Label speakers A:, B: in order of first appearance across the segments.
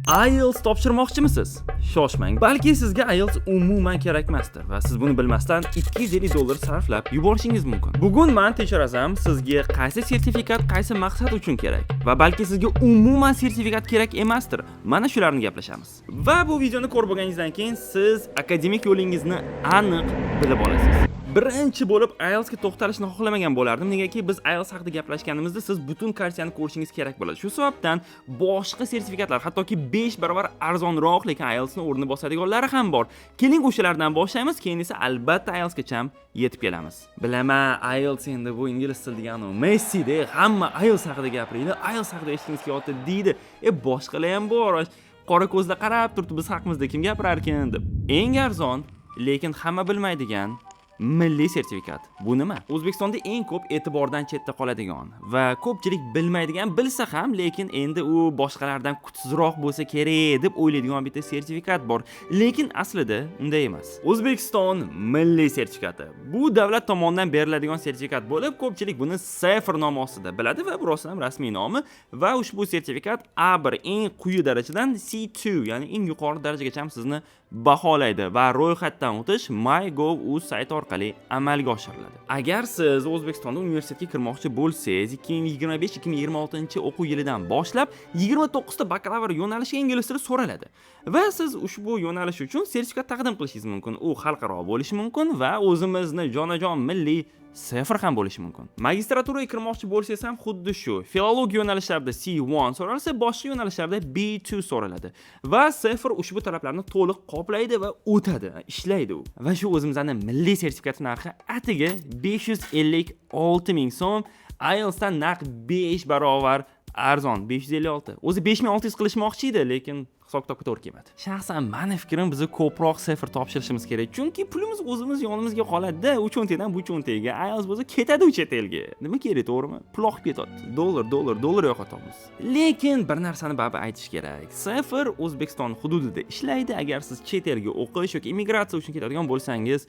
A: IELTS topshirmoqchimisiz? Shoshmang. Balki sizga IELTS umuman kerakmasdir va siz buni bilmasdan 250 dollar sarflab yuborishingiz mumkin. Bugun men tekshirasan sizga qaysi sertifikat qaysi maqsad uchun kerak va balki sizga umuman sertifikat kerak emasdir. Mana shularni gaplashamiz. Va bu videoni ko'rib bo'lganingizdan keyin siz akademik yo'lingizni aniq bilib olasiz. Birinchi bo'lib IELTSga to'xtalishni xohlamagan bo'lardim. Negaki biz IELTS haqida gaplashganimizda siz butun kartiyani ko'rishingiz kerak bo'ladi. Shu sababdan boshqa sertifikatlar, hattoki 5 barobar arzonroq, lekin IELTSni o'rnini bosadiganlari ham bor. Keling, o'shalardan boshlaymiz, keyin esa albatta IELTSgacha yetib kelamiz. Bilaman, IELTS endi bu ingliz tili degani Messida hamma IELTS haqida gapiradi, IELTS haqida eshitgingiz kelyapti deydi. E, boshqalar ham bor. Qora ko'zda qarab turibdi, biz haqimizda kim gapirarkan deb. Eng arzon, lekin hamma bilmaydigan milliy sertifikat. Bu nima? O'zbekistonda eng ko'p e'tibordan chetda qoladigan va ko'pchilik bilmaydigan, bilsa ham, lekin endi u boshqalardan kuchsizroq bo'lsa kerak deb o'ylaydigan bitta sertifikat bor. Lekin aslida unday emas. O'zbekiston milliy sertifikati. Bu davlat tomonidan beriladigan sertifikat bo'lib, ko'pchilik buni CEFR nomi ostida biladi va bu rostdan ham rasmiy nomi va ushbu sertifikat A1 eng quyi darajadan C2, ya'ni eng yuqori darajagacha sizni baholaydi va ro'yxatdan o'tish MyGov.uz sayti orqali amalga oshiriladi. Agar siz O'zbekistonda universitetga kirmoqchi bo'lsangiz, 2025-2026 o'quv yilidan boshlab 29 ta bakalavr yo'nalishiga ingliz tili so'raladi va siz ushbu yo'nalish uchun sertifikat taqdim qilishingiz mumkin. U xalqaro bo'lishi mumkin va o'zimizni jonajon milliy CEFR ham bo'lishi mumkin. Magistraturaga kirmoqchi bo'lsangiz ham xuddi shu. Filologiya yo'nalishlarida C1 so'ralsa, boshqa yo'nalishlarda B2 so'raladi. Va CEFR ushbu talablarni to'liq qoplaydi va o'tadi, ishlaydi u. Va shu o'zimizning milliy sertifikat narxi atigi 556 ming so'm, IELTSdan naq 5 barobar arzon, 556. O'zi 5600 qilishmoqchi edi, lekin hisob kitobga to'g'ri kelmadi. Shaxsan mani fikrim, biz ko'proq CEFR topshirishimiz kerak, chunki pulimiz o'zimiz yonimizga qoladi-da, u cho'ntakdan bu cho'ntakka. IELTS bo'lsa ketadi u chet elga. Nima kerak, to'g'rimi? Pul oqib ketyapti, dollar, dollar, dollar yo'qotamiz. Lekin bir narsani baribir aytish kerak: CEFR O'zbekiston hududida ishlaydi. Agar siz chet elga o'qish yoki immigratsiya uchun ketadigan bo'lsangiz,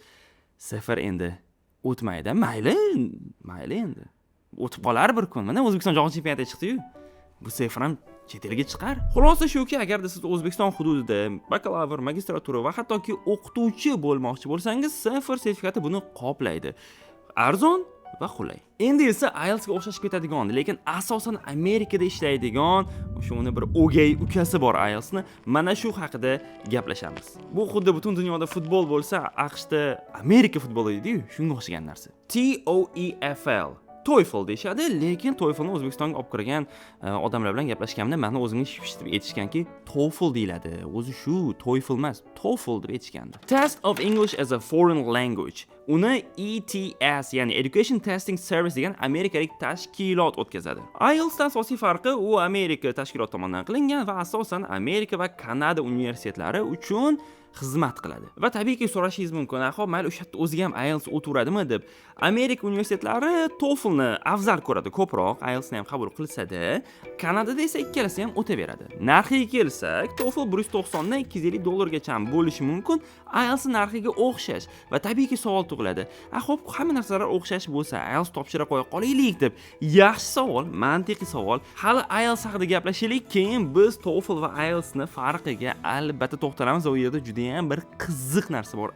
A: CEFR endi o'tmaydi. Mayli, mayli, endi o'tib qolar bir kun. Mana, O'zbekiston jahon chempionatiga chiqdiyu, bu CEFR ham chet elga chiqar. Xulosa shuki, agarda siz O'zbekiston hududida bakalavr, magistratura va hattoki o'qituvchi bo'lmoqchi bo'lsangiz, CEFR sertifikati buni qoplaydi. Arzon va qulay. Endi esa IELTSga o'xshashib ketadigan, lekin asosan Amerikada ishlaydigan, o'sha uni bir o'gay ukasi bor IELTSni, mana shu haqida gaplashamiz. Bu xuddi butun dunyoda futbol bo'lsa, AQShda Amerika futboli deydiyu, shunga o'xshagan narsa. TOEFL, TOEFL deyishadi, lekin TOEFLni O'zbekistonga olib kirgan odamlar bilan gaplashganimda mani o'zimga shipshitib aytishganki, TOEFL deyiladi. O'zi shu TOEFL emas, TOEFL deb aytishgandi. Test of English as a Foreign Language. Uni ETS, ya'ni Education Testing Service degan amerikalik tashkilot o'tkazadi. IELTSdan asosiy farqi, u Amerika tashkiloti tomonidan qilingan va asosan Amerika va Kanada universitetlari uchun xizmat qiladi. Va tabiiyki so'rashingiz mumkin, "Xo'p, mayli, o'sha yerda o'ziga ham IELTS o'taveradimi?" deb. Amerika universitetlari TOEFLni afzal ko'radi ko'proq, IELTSni ham qabul qilsa-da, Kanadada esa ikkalasi ham o'taveradi. Narxiga kelsak, TOEFL 190 dan 250 dollargacha bo'lishi mumkin, IELTS narxiga o'xshash. Va tabiiyki savol tug'iladi. "A, xo'p, hamma narsalar o'xshash bo'lsa, IELTS topshira qo'ya qolaylik" deb. Yaxshi savol, mantiqiy savol. Hali IELTS haqida gaplashaylik, keyin biz TOEFL va IELTSni farqiga albatta to'xtalamiz. U yerda juda ham bir qiziq narsa bor.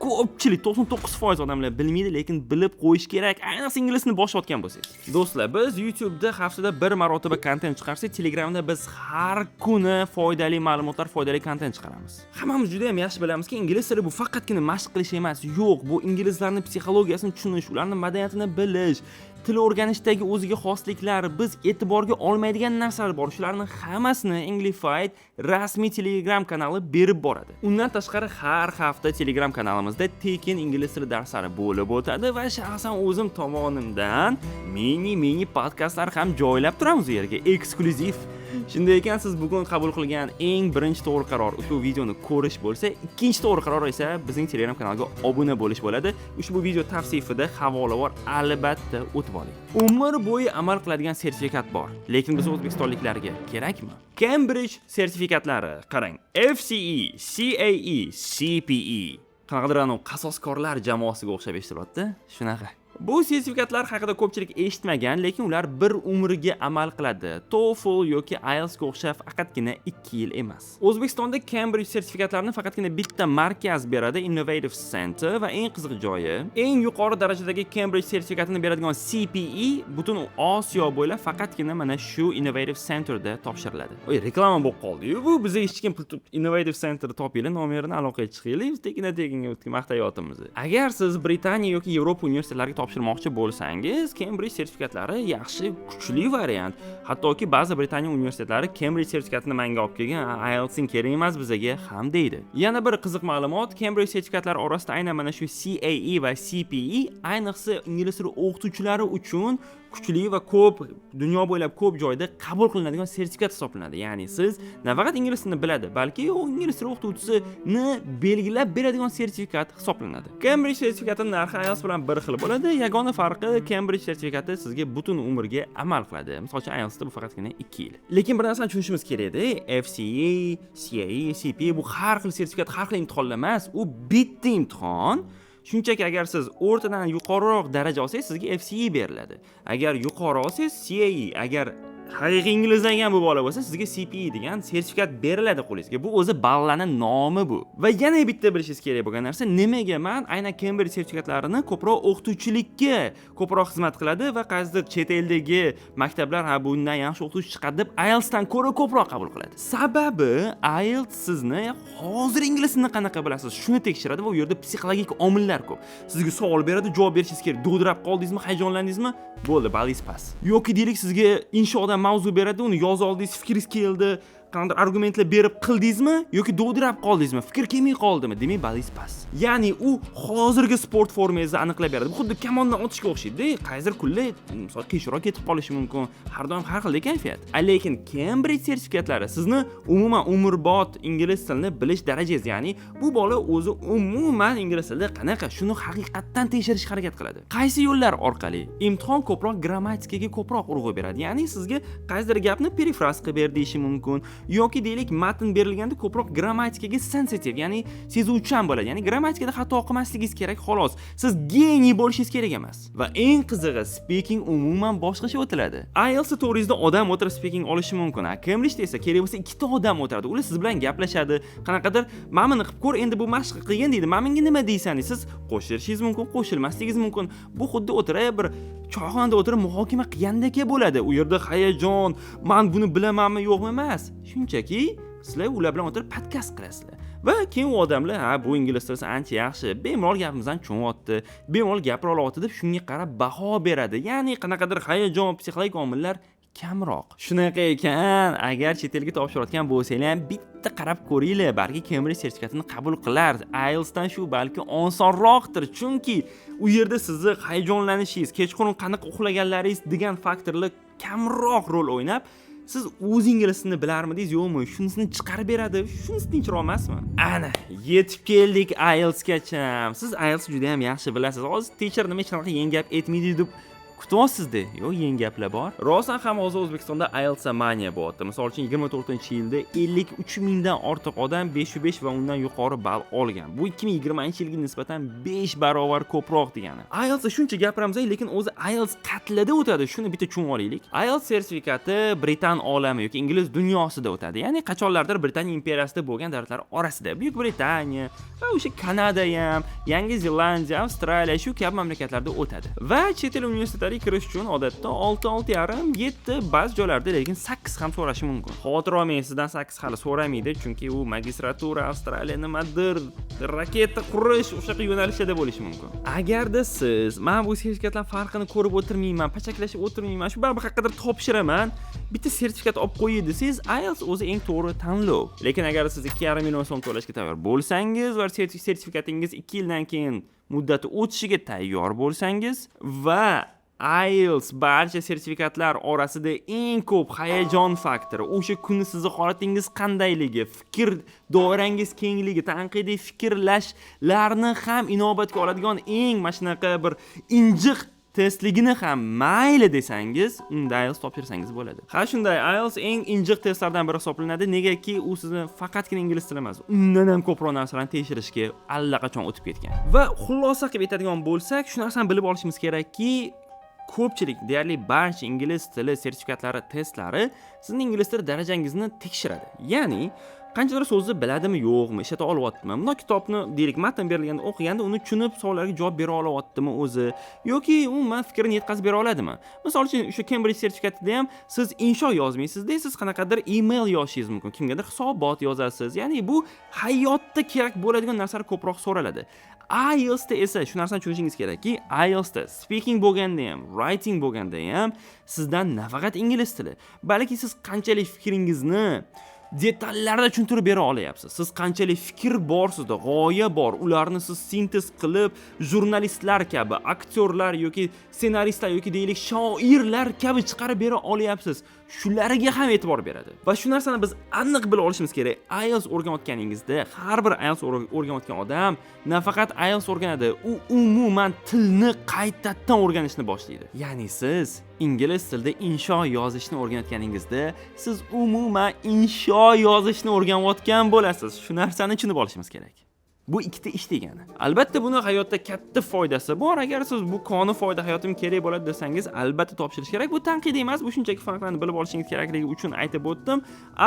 A: Ko'pchilik, 99% odamlar bilmaydi, lekin bilib qo'yish kerak, ayniqsa ingliz tilini boshlayotgan bo'lsangiz. Do'stlar, biz YouTube'da haftada bir marotaba kontent chiqarsak, Telegramda biz har kuni foydali ma'lumotlar, foydali kontent chiqaramiz. Hammamiz juda ham yaxshi bilamizki, ingliz tili bu faqatgina mashq qilish emas. Yo'q, bu inglizlarni psixologiyasini tushunish, ularni madaniyatini bilish, til o'rganishdagi o'ziga xosliklar, biz e'tiborga olmaydigan narsalar bor. Shularni hammasini Englified rasmiy Telegram kanali berib boradi. Undan tashqari, har hafta Telegram kanalimizda tekin ingliz tili darslari bo'lib o'tadi va shaxsan o'zim tomonimdan mini mini podkastlar ham joylab turamiz u yerga, eksklyuziv. Shunday ekan, siz bugun qabul qilgan eng birinchi to'g'ri qaror ushbu videoni ko'rish bo'lsa, ikkinchi to'g'ri qaror esa bizning Telegram kanalga obuna bo'lish bo'ladi. Ushbu video tavsifida havola bor, albatta o'tib oling. Umr bo'yi amal qiladigan sertifikat bor, lekin biz o'zbekistonliklarga kerakmi? Cambridge sertifikatlari, qarang, FCE, CAE, CPE. Qanaqadir anavi qasoskorlar jamoasiga o'xshab eshitilyapti. Shunaqa. Bu sertifikatlar haqida ko'pchilik eshitmagan, lekin ular bir umrga amal qiladi. TOEFL yoki IELTS ga o'xshab faqatgina 2 yil emas. O'zbekistonda Cambridge sertifikatlarini faqatgina bitta markaz beradi, Innovative Center, va eng qiziq joyi, eng yuqori darajadagi Cambridge sertifikatini beradigan CPE butun Osiyo bo'ylab faqatgina mana shu Innovative Centerda topshiriladi. Oy, reklama bo'lib qoldi-yu. Bu bizga hech kim pul. Innovative Center topinglar, nomerini, aloqaga chiqinglar, biz tekindan tekinga maqtayapmiz. Agar siz Britaniya yoki Yevropa universitetlariga topshirmoqchi bo'lsangiz, Cambridge sertifikatlari yaxshi, kuchli variant. Hattoki ba'zi Britaniya universitetlari Cambridge sertifikatini manga olib kelgan, IELTSing kerak emas bizaga ham deydi. Yana bir qiziq ma'lumot: Cambridge sertifikatlari orasida aynan mana shu CAE va CPE, ayniqsa ingliz tili o'qituvchilari uchun kuchli va ko'p, dunyo bo'ylab ko'p joyda qabul qilinadigan sertifikat hisoblanadi. Ya'ni siz nafaqat ingliz tilini biladi, balki u ingliz tili o'qituvchisini belgilab beradigan sertifikat hisoblanadi. Cambridge sertifikatining narxi IELTS bilan bir xil bo'ladi. Yagona farqi, Cambridge sertifikati sizga butun umrga amal qiladi. Misol uchun, IELTSda bu faqatgina 2 yil. Lekin bir narsani tushunishimiz kerakda, FCE, CAE, CPE bu har xil sertifikat, har xil imtihonlar emas, u bitta imtihon. Shunchaki agar siz o'rtadan yuqoriroq daraja olsangiz, sizga FCE beriladi. Agar yuqori olsangiz, CAE, agar haqiqiy inglizlangan bu bola bo'lsa, sizga CPE degan sertifikat beriladi qo'lingizga. Bu o'zi ballarni nomi bu. Va yana bitta bilishingiz kerak bo'lgan narsa: nimaga man aynan Cambridge sertifikatlarini ko'proq o'qituvchilikka ko'proq xizmat qiladi va qaysidir chet eldagi maktablar ha, bundan yaxshi o'qituvchi chiqadi deb IELTSdan ko'ra ko'proq qabul qiladi? Sababi IELTS sizni hozir ingliz tilini qanaqa bilasiz, shuni tekshiradi va u yerda psixologik omillar ko'p. Sizga savol beradi, javob berishingiz kerak. Dovdirab qoldingizmi, hayajonlandingizmi, bo'ldi, ballingiz past. Yoki deylik, sizga inshodan mavzu beradi, uni yoza oldingiz, fikringiz keldi, qanaqadir argumentlar berib qildingizmi yoki dovdirab qoldingizmi, fikr kelmay qoldimi, demak, ballingiz past. Ya'ni u hozirgi sport formangizni aniqlab beradi. Bu xuddi kamondan otishga o'xshaydi. Qaysidir kunlar, misol, qiyshroq ketib qolishi mumkin, har doim har xilda kayfiyat. Lekin Cambridge sertifikatlari sizni umuman umrbod ingliz tilini bilish darajangiz, ya'ni bu bola o'zi umuman ingliz tilida qanaqa, shuni haqiqatdan tekshirishga harakat qiladi. Qaysi yo'llar orqali? Imtihon ko'proq grammatikaga ko'proq urg'u beradi, ya'ni sizga qaysidir gapni perifraz qilib ber deyishi mumkin yoki deylik, matn berilganda ko'proq grammatikaga sensitiv, ya'ni sezuvchan bo'ladi, ya'ni grammatikada xato qilmasligingiz kerak, xolos. Siz geniy bo'lishingiz kerak emas. Va eng qizig'i, speaking umuman boshqacha o'tiladi. IELTS to'g'risida odam o'tirib speaking olishi mumkin, a Cambridgeda esa kerak bo'lsa ikkita odam o'tiradi. Ular siz bilan gaplashadi, qanaqadir "Mana buni qilib ko'r, endi bu mashq qilgin", deydi. "Mana bunga nima deysan?" deysiz, qo'shilishingiz mumkin, qo'shilmasligingiz mumkin. Bu xuddi o'tirib, bir choyxonada o'tirib muhokama qilgandek bo'ladi. U yerda hayajon, man buni bilamanmi, yo'qmi emas, shunchaki sizlar ular bilan o'tirib podkast qilasizlar va keyin u odamlar "Ha, bu ingliz tilisi ancha yaxshi, bemalol gapimizdan tushunyapti, bemalol gapira olyapti", deb shunga qarab baho beradi. Ya'ni qanaqadir hayajon, psixologik omillar kamroq. Shunaqa ekan, agar chet elga topshirayotgan bo'lsanglar ham, bitta qarab ko'ringlar, balki Cambridge sertifikatini qabul qilar. IELTSdan shu balki osonroqdir, chunki u yerda sizni hayajonlanishingiz, kechqurun qanaqa uxlaganlaringiz degan faktorlar kamroq rol o'ynab, siz o'z ingliz tilini bilarmidingiz, yo'qmi, shunisini chiqarib beradi. Shunisi tinchroq emasmi? Ana, yetib keldik IELTSgacha. Siz IELTS juda ham yaxshi bilasiz. Hozir teacher nima, hech qanaqa yangi gap aytmaydi deb kutyapsizda. Yo'q, yangi gaplar bor rostdan ham. Hozir O'zbekistonda IELTS maniya bo'lyapti. Misol uchun, 24-yilda 53 mingdan ortiq odam 5,5 va undan yuqori ball olgan. Bu 2020-yilga nisbatan 5 barobar ko'proq degani. IELTS shuncha gapiramiz, lekin o'zi IELTS qayerlarda o'tadi, shuni bitta tushunib olaylik. IELTS sertifikati Britan olami yoki ingliz dunyosida o'tadi, ya'ni qachonlardir Britaniya imperiyasida bo'lgan davlatlar orasida Buyuk Britaniya va o'sha Kanada ham, Yangi Zelandiya, Avstraliya, shu kabi mamlakatlarda o'tadi. Va chet el universitetlariga kirish uchun odatda 6, 6,5, 7, ba'zi joylarda lekin 8 ham so'rashi mumkin. Xavotir olmang, sizdan 8 hali so'ramaydi, chunki u magistratura, Avstraliya, nimadir raketa qurish, o'shaqa yo'nalishlarda bo'lishi mumkin. Agarda siz "Man bu sertifikatlar farqini ko'rib o'tirmayman, pachaklashib o'tirmayman, shu baribir qayerqadir topshiraman, bitta sertifikat olib qo'yay" desangiz, IELTS o'zi eng to'g'ri tanlov. Lekin agar siz 2,5 million so'm to'lashga tayyor bo'lsangiz va sertifikatingiz 2 yildan keyin muddati o'tishiga tayyor bo'lsangiz va IELTS barcha sertifikatlar orasida eng ko'p hayajon faktori, o'sha kuni sizni holatingiz qandayligi, fikr doirangiz kengligi, tanqidiy fikrlashlarni ham inobatga oladigan eng mana shunaqa bir injiq Testligini ham mayli desangiz, unda IELTS topshirsangiz bo'ladi. Ha, shunday, IELTS eng injiq testlardan biri hisoblanadi. Negaki u sizni faqatgina ingliz tili emas, undan ham ko'proq narsalarni tekshirishga allaqachon o'tib ketgan. Va xulosa qilib aytadigan bo'lsak, shu narsani bilib olishimiz kerakki, ko'pchilik, deyarli barcha ingliz tili sertifikatlari testlari sizni ingliz tili darajangizni tekshiradi. Ya'ni qanchadir so'zni biladimi, yo'qmi, ishlata olyaptimi, bundoq kitobni, deylik, matn berilganda o'qiganda uni tushunib, savollarga javob bera olyaptimi o'zi yoki umuman fikrini yetkazib bera oladimi. Misol uchun, o'sha Cambridge sertifikatida ham siz insho yozmaysizda, siz qanaqadir email yozishingiz mumkin, kimgadir hisobot yozasiz. Ya'ni bu hayotda kerak bo'ladigan narsalar ko'proq so'raladi. IELTSda esa shu narsani tushunishingiz kerakki, IELTSda speaking bo'lganda ham, writing bo'lganda ham sizdan nafaqat ingliz tili, balki siz qanchalik fikringizni detallarda tushuntirib bera olyapsiz, siz qanchalik fikr bor sizda, g'oya bor, ularni siz sintez qilib, jurnalistlar kabi, aktyorlar yoki ssenaristlar yoki, deylik, shoirlar kabi chiqarib bera olyapsiz, shularga ham e'tibor beradi. Va shu narsani biz aniq bilib olishimiz kerak: IELTS o'rganayotganingizda har bir IELTS o'rganayotgan odam nafaqat IELTS o'rganadi, u umuman tilni qaytadan o'rganishni boshlaydi. Ya'ni siz ingliz tilida insho yozishni o'rganayotganingizda siz umuman insho yozishni o'rganayotgan bo'lasiz. Shu narsani tushunib olishimiz kerak. Bu ikkita ish degani. Albatta, buni hayotda katta foydasi bor. Agar siz bu qoni foyda, hayotim kerak bo'ladi desangiz, albatta topshirish kerak. Bu tanqid emas, bu shunchaki farqlarni bilib olishingiz kerakligi uchun aytib o'tdim.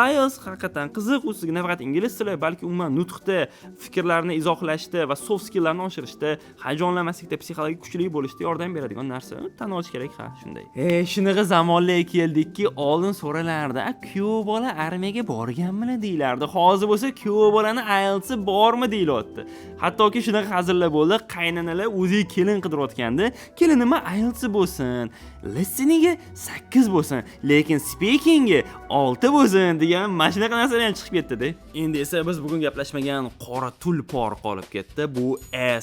A: IELTS haqiqatan qiziq. U sizga nafaqat ingliz tili, balki umuman nutqda, fikrlarni izohlashda va soft skilllarni oshirishda, hayajonlanmaslikda, psixologik kuchli bo'lishda yordam beradigan narsa. Tan olish kerak, ha, shunday. E, shunaqa zamonlarga keldikki, oldin so'ralardi, "A, kuyov bola armiyaga borganmi?" deyilardi. Hozir bo'lsa, "Kuyov bolani IELTSi bormi?" deyilyapti. Hattoki shunaqa hazillar bo'ldi: qaynanalar o'ziga kelin qidirayotganda, "Kelinimni IELTSi bo'lsin, listeningi 8 bo'lsin, lekin speakingi 6 bo'lsin" degan mana shunaqa narsalar ham chiqib ketdi-da. Endi esa biz bugun gaplashmagan qora tulpor qolib ketdi, bu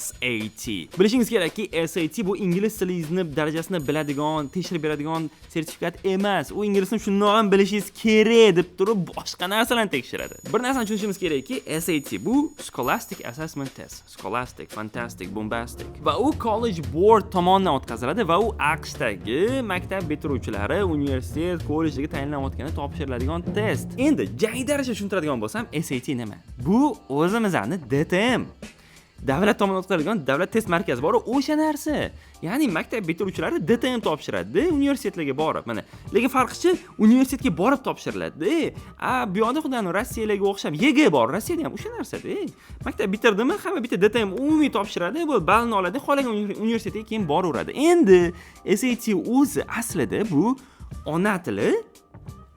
A: SAT. Bilishingiz kerakki, SAT bu ingliz tilingizni darajasini biladigan, tekshirib beradigan sertifikat emas. U inglizni shundoq ham bilishingiz kerak deb turib, boshqa narsalarni tekshiradi. Bir narsani tushunishimiz kerakki, SAT bu Scholastic Assessment Test. Scholastic, fantastic, bombastic. Va u College Board tomonidan o'tkaziladi va u AQShdagi maktab bitiruvchilari universitet, kollejga tayinlanayotganda topshiriladigan test. Endi jaydarcha tushuntiradigan bo'lsam, SAT nima? Bu o'zimizni DTM, davlat tomonidan o'tkaziladigan davlat test markazi bor, o'sha narsa. Ya'ni maktab bitiruvchilari DTM topshiradida universitetlarga borib, mana. Lekin farqichi, universitetga borib topshiriladida. A bu yoqda xuddi Rossiyalarga o'xshab ЕГЭ bor, Rossiyada ham o'sha narsada. Maktab bitirdimi, hamma bitta DTM umumiy topshiradi, bu ballni oladi, xohlagan universitetga keyin boraveradi. Endi SAT o'zi aslida bu ona tili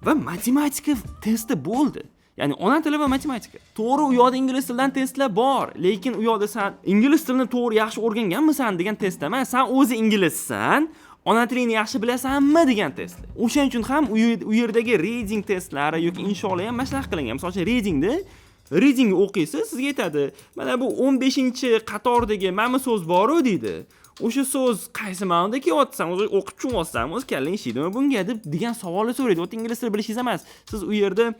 A: va matematika testi bo'ldi. Ya'ni ona tili va matematika. To'g'ri, u yoqda ingliz tilidan testlar bor, lekin u yoqda san ingliz tilini to'g'ri, yaxshi o'rganganmisan degan test emas, san o'zi inglizsan, ona tilingni yaxshi bilasanmi degan testlar. O'shaning uchun ham u yerdagi reading testlari yoki insholar ham mana shunaqa qilingan. Misol uchun, reading o'qiysiz, sizga aytadi: "Mana bu 15 qatordagi mana bu so'z boru", deydi. "O'sha so'z qaysi ma'noda kelyapti? San o'zi o'qib tushunyapsanmi, o'zi kallang ishlaydimi bunga?" deb degan savolni so'raydi. U yerda ingliz tili bilishingiz emas, siz u yerda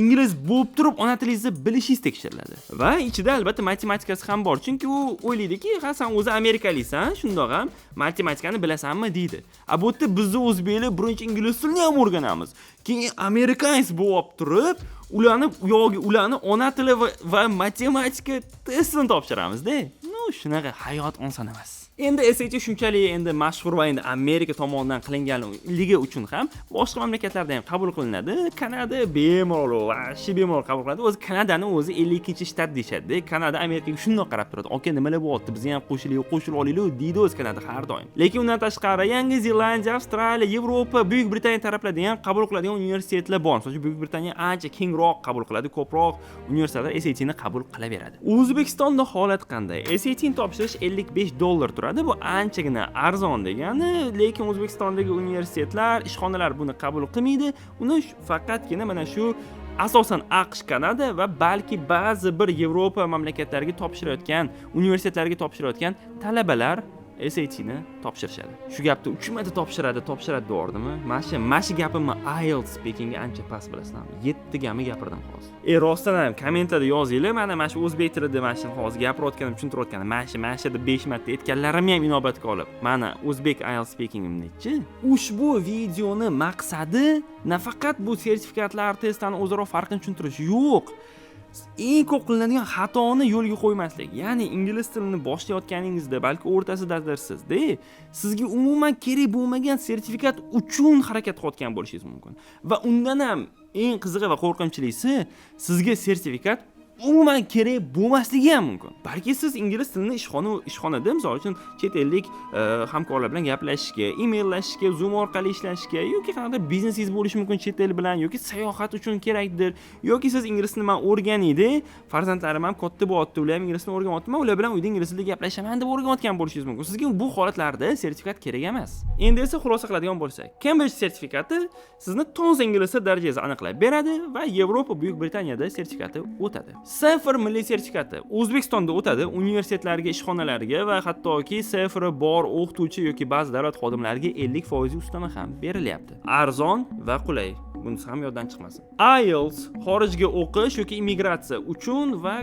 A: ingliz bo'lib turib ona tilingizni bilishingiz tekshiriladi. Va ichida albatta matematikasi ham bor, chunki u o'ylaydiki, ha, san o'zi amerikaliksan, shundoq ham matematikani bilasanmi deydi. A bu yerda bizni o'zbeklar birinchi ingliz tilini ham o'rganamiz, keyin американец bo'lib turib, ularni u yog'iga ularni ona tili va matematika testini topshiramizda. Ну, shunaqa, hayot oson emas. Endi SAT shunchalik endi mashhur va endi Amerika tomonidan qilinganligi uchun ham boshqa mamlakatlarda ham qabul qilinadi. Kanada bemalol, вообще bemalol qabul qiladi. O'zi Kanadani o'zi 52 shtat deyishadi. Kanada Amerikaga shundoq qarab turadi: "Aka, nimalar bo'lyapti, bizni ham qo'shilaylik, qo'shilib olaylik", deydi o'zi Kanada har doim. Lekin undan tashqari Yangi Zelandiya, Avstraliya, Yevropa, Buyuk Britaniya taraflarida ham qabul qiladigan universitetlar bor. Misol uchun, Buyuk Britaniya ancha kengroq qabul qiladi, ko'proq universitetlar SATni qabul qilaveradi. O'zbekistonda holat qanday? SATni topshirish 55 dollar turadi. Bu anchagina arzon degani, lekin O'zbekistondagi universitetlar, ishxonalar buni qabul qilmaydi. Uni faqatgina mana shu asosan AQSh, Kanada va balki ba'zi bir Yevropa mamlakatlariga topshirayotgan, universitetlarga topshirayotgan talabalar SATni topshirishadi. Shu gapni uch marta topshiradi, topshiradi deyordimi? Mana shu gapimni IELTS speakingga ancha past, bilasizlarmi? Yettigami gapirdim hozir. E, rostdan ham kommentlarda yozinglar, mana shu o'zbek tilida mana shuni hozir gapirayotganim, tushuntirayotganim, mana shu deb 5 marta aytganlarimni ham inobatga olib, mana o'zbek IELTS speakingim nechi? Ushbu videoni maqsadi nafaqat bu sertifikatlar, testlarni o'zaro farqini tushuntirish, yo'q. Eng ko'p qilinadigan xatoni yo'lga qo'ymaslik. Ya'ni ingliz tilini boshlayotganingizda, balki o'rtasidadirsiz-da, sizga umuman kerak bo'lmagan sertifikat uchun harakat qilayotgan bo'lishingiz mumkin. Va undan ham eng qizig'i va qo'rqinchlisi, sizga sertifikat umuman kerak bo'lmasligi ham mumkin. Balki siz ingliz tilini ishxonada, misol uchun, chet ellik hamkorlar bilan gaplashishga, emaillashishga, Zoom orqali ishlashga yoki qanaqadir biznesingiz bo'lishi mumkin chet el bilan yoki sayohat uchun kerakdir, yoki siz ingliz tilini man o'rganayda, farzandlarim ham katta bo'lyapti, ular ham ingliz tilini o'rganyapti, man ular bilan uyda ingliz tilida gaplashaman deb o'rganayotgan bo'lishingiz mumkin. Sizga bu holatlarda sertifikat kerak emas. Endi esa xulosa qiladigan bo'lsak, Cambridge sertifikati sizni toza ingliz tili darajangizni aniqlab beradi va Yevropa, Buyuk Britaniyada sertifikati o'tadi. CEFR milliy sertifikati O'zbekistonda o'tadi, universitetlarga, ishxonalarga va hattoki CEFR bor o'qituvchi yoki ba'zi davlat xodimlariga 50% ustama ham berilyapti. Arzon va qulay. Bunisi ham yoddan chiqmasin. IELTS xorijga o'qish yoki immigratsiya uchun va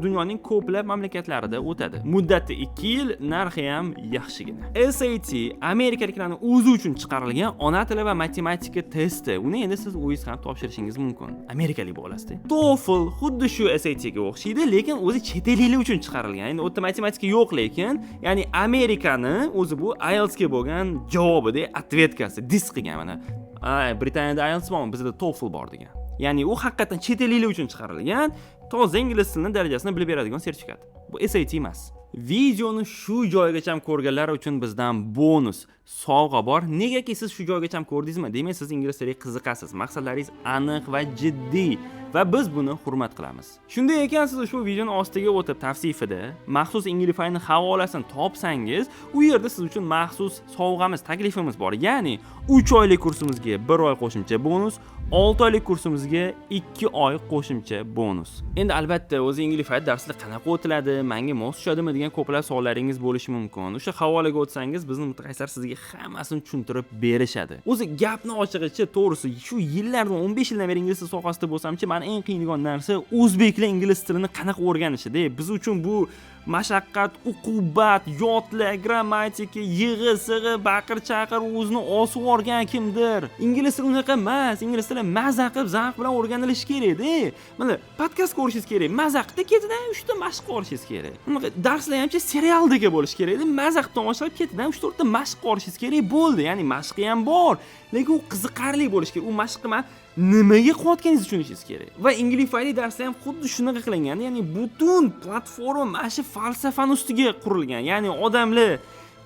A: dunyoning ko'plab mamlakatlarida o'tadi. Muddati 2 yil, narxi ham yaxshigina. SAT amerikaliklarning o'zi uchun chiqarilgan ona tili va matematika testi. Uni endi siz o'zingiz ham topshirishingiz mumkin. Amerikalik bo'lasizda. TOEFL xuddi shu SAT ga o'xshaydi, lekin o'zi chet elliklar uchun chiqarilgan. Endi u yerda matematika yo'q, lekin ya'ni Amerikani o'zi bu IELTS ga bo'lgan javobida, ответка si diss qilgan mana. Ay, Britaniyada IELTS bormi, bizda TOEFL bor degan. Ya'ni u haqiqatan chet elliklar uchun chiqarilgan, toza ingliz tilini darajasini bilib beradigan sertifikat. Bu SAT emas. Videoni shu joygacha ko'rganlar uchun bizdan bonus sovg'a bor. Negaki siz shu joygacha ko'rdingizmi? Demak, siz ingliz tiliga qiziqasiz. Maqsadlaringiz aniq va jiddiy va biz buni hurmat qilamiz. Shunday ekan, siz ushbu videoni ostiga o'tib, tavsifida maxsus Englify'ni havolasini topsangiz, u yerda siz uchun maxsus sovg'amiz, taklifimiz bor. Ya'ni 3 oylik kursimizga 1 oy qo'shimcha bonus, 6 oylik kursimizga 2 oy qo'shimcha bonus. Endi albatta o'zi Englify darslar qanaqa o'tiladi, menga mos tushadimi degan ko'plab savollaringiz bo'lishi mumkin. O'sha havolaga o'tsangiz, bizni mutaxassislar sizga hammasini tushuntirib berishadi. O'zi gapni ochig'ichi, to'g'risi, shu yillardan, 15 yildan beri ingliz tili sohasida bo'lsamchi, mani eng qiynaydigan narsa o'zbeklar ingliz tilini qanaqa o'rganishida. Biz uchun bu mashaqqat, uqubat, yodla, grammatika, yig'i, sig'i, baqir chaqir, o'zini osib yuborgan kimdir. Ingliz tili unaqa emas. Ingliz tili maza qilib, zavq bilan o'rganilishi kerakda. Mana podkast ko'rishingiz kerak, maza qilib ketidan 3 ta mashq olishingiz kerak. Bunaqa darslar hamcha serialdagi bo'lishi kerakda, maza qilib tomosha qilib, ketidan 3-4 ta mashq olishingiz kerak bo'ldi. Ya'ni mashqi ham bor, lekin u qiziqarli bo'lishi kerak. U mashqni man nimaga qilayotganingizni tushunishingiz kerak. Va Englify'li darslar ham xuddi shunaqa qilingan. Ya'ni butun platforma mana shu falsafani ustiga qurilgan. Ya'ni odamlar,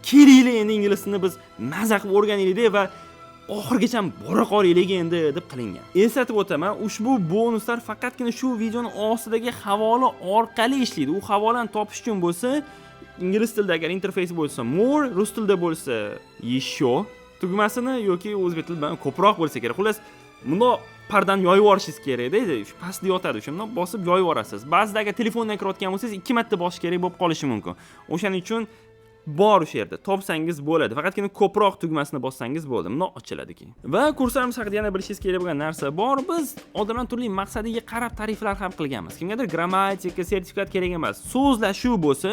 A: kelinglar, endi ingliz tilini biz maza qilib o'rganaylik va oxirigacha bora qolaylik endi deb qilingan. Eslatib o'taman, ushbu bonuslar faqatgina shu videoni ostidagi havola orqali ishlaydi. U havolani topish uchun bo'lsa, ingliz tilida agar interfeys bo'lsa more, rus tilida bo'lsa еще tugmasini yoki o'zbek tilida ko'proq bo'lsa kerak. Xullas, bundoq pardani yoyib yuborishingiz kerakda, shu pastda yotadi, o'sha bundoq bosib yoyib yuborasiz. Ba'zida agar telefondan kirayotgan bo'lsangiz, ikki marta bosish kerak bo'lib qolishi mumkin. O'shaning uchun bor, o'sha yerda topsangiz bo'ladi, faqatgina ko'proq tugmasini bossangiz bo'ldi, bundoq ochiladi keyin. Va kurslarimiz haqida yana bilishingiz kerak bo'lgan narsa bor: biz odamlar turli maqsadiga qarab tariflar ham qilganmiz. Kimgadir grammatika, sertifikat kerak emas, so'zlashuv bo'lsa,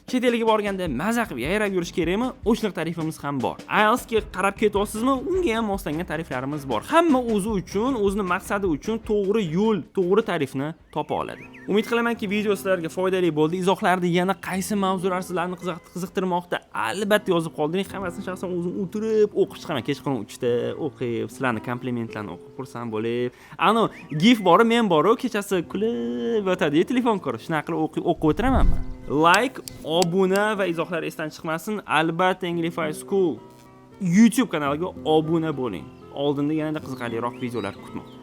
A: chet elga borganda maza qilib yayrab yurish kerakmi, o'shanaqa tarifimiz ham bor. IELTSga qarab ketyapsizmi, unga ham moslangan tariflarimiz bor. Hamma o'zi uchun, o'zini maqsadi uchun to'g'ri yo'l, to'g'ri tarifni topa oladi. Umid qilamanki, video sizlarga foydali bo'ldi. Izohlarda yana qaysi mavzular sizlarni qiziqtirmoqda, albatta yozib qoldiring. Hammasini shaxsan o'zim o'tirib o'qib chiqaman. Kechqurun 3da o'qib, sizlarni komplimentlarni o'qib, xursand bo'lib, anu gif boru, men boru, kechasi kulib yotadi telefon ko'rib, shunaqa qilib o'qib o'qib o'tiraman man. Layk, obuna va izohlar esdan chiqmasin. Albatta Englify School YouTube kanaliga obuna bo'ling. Oldinda yanada qiziqarliroq videolar kutmoqda.